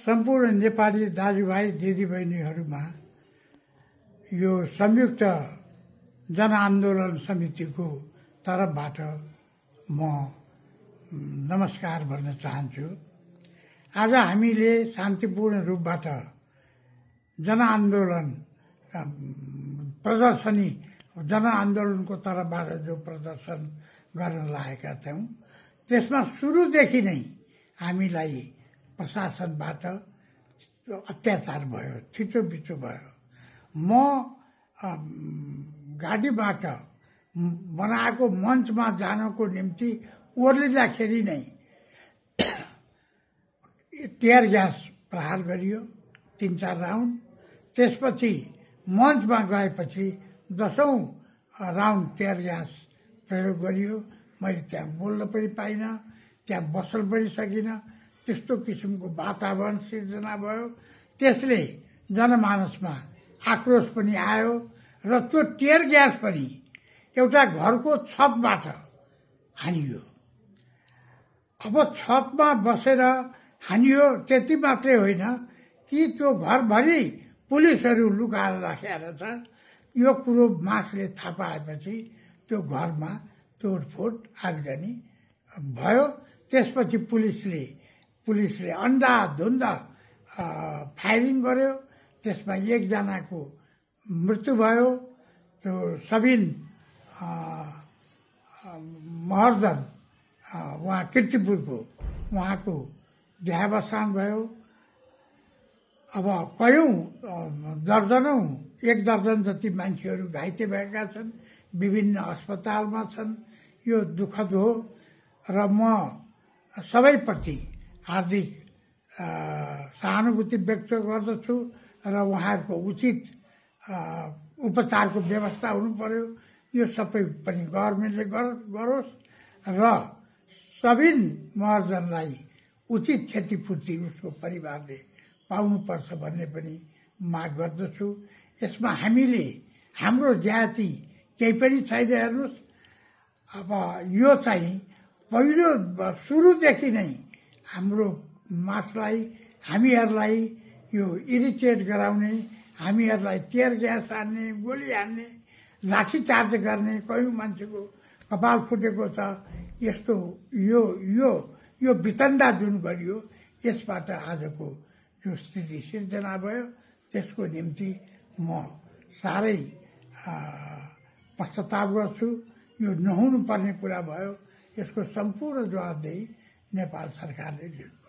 सम्पूर्ण नेपाली दाजुभाइ दिदीबहिनीहरूमा यो संयुक्त जनआन्दोलन समितिको तर्फबाट म नमस्कार भन्न चाहन्छु। आज हामीले शान्तिपूर्ण रूपबाट जनआन्दोलन प्रदर्शनी जनआन्दोलनको तर्फबाट जो प्रदर्शन गर्न लागेका थियौं त्यसमा सुरुदेखि नै हामीलाई प्रशासनबाट अत्याचार भयो, छिटोपिचो भयो। म गाडीबाट बनाएको मञ्चमा जानको निम्ति ओर्लिँदाखेरि नै टियर ग्यास प्रहार गरियो 3-4 राउन्ड। त्यसपछि मञ्चमा गएपछि 10औं राउन्ड टियर ग्यास प्रयोग गरियो। मैले त्यहाँ बोल्न पनि पाइनँ, त्यहाँ बस्न पनि सकिनँ। त्यस्तो किसिमको वातावरण सिर्जना भयो। त्यसले जनमानसमा आक्रोश पनि आयो र त्यो टियर ग्यास पनि एउटा घरको छतबाट हानियो। अब छतमा बसेर हानियो त्यति मात्रै होइन कि त्यो घरभरि पुलिसहरू लुकाएर राखेर छ। यो कुरो मासले थाहा पाएपछि त्यो घरमा तोडफोड आगजनी भयो। त्यसपछि पुलिसले अन्धाधुन्ध फायरिङ गर्यो। त्यसमा एकजनाको मृत्यु भयो। त्यो सबिन महर्जन उहाँ किर्तिपुरको उहाँको देहावसान भयो। अब कयौं दर्जनौं 1 दर्जन जति मान्छेहरू घाइते भएका छन्, विभिन्न अस्पतालमा छन्। यो दुःखद हो र म सबैप्रति हार्दिक सहानुभूति व्यक्त गर्दछु र उहाँहरूको उचित उपचारको व्यवस्था हुनु पर्यो। यो सबै पनि गभर्मेन्टले गरोस् र सबिन महर्जनलाई उचित क्षतिपूर्ति उसको परिवारले पाउनुपर्छ भन्ने पनि माग गर्दछु। यसमा हाम्रो जाति केही पनि छैन। हेर्नुहोस्, अब यो चाहिँ पहिलो सुरुदेखि नै हाम्रो मासलाई हामीहरूलाई यो इरिटेट गराउने, हामीहरूलाई टियर ग्यास हान्ने, गोली हान्ने, लाठीचार्ज गर्ने, कयौं मान्छेको कपाल फुटेको छ। यस्तो यो वितण्डा जुन गरियो यसबाट आजको जो स्थिति सिर्जना भयो त्यसको निम्ति म साह्रै पश्चाताप गर्छु। यो नहुनु पर्ने कुरा भयो। यसको सम्पूर्ण जवाबदेही नेपाल सरकारले लिनु।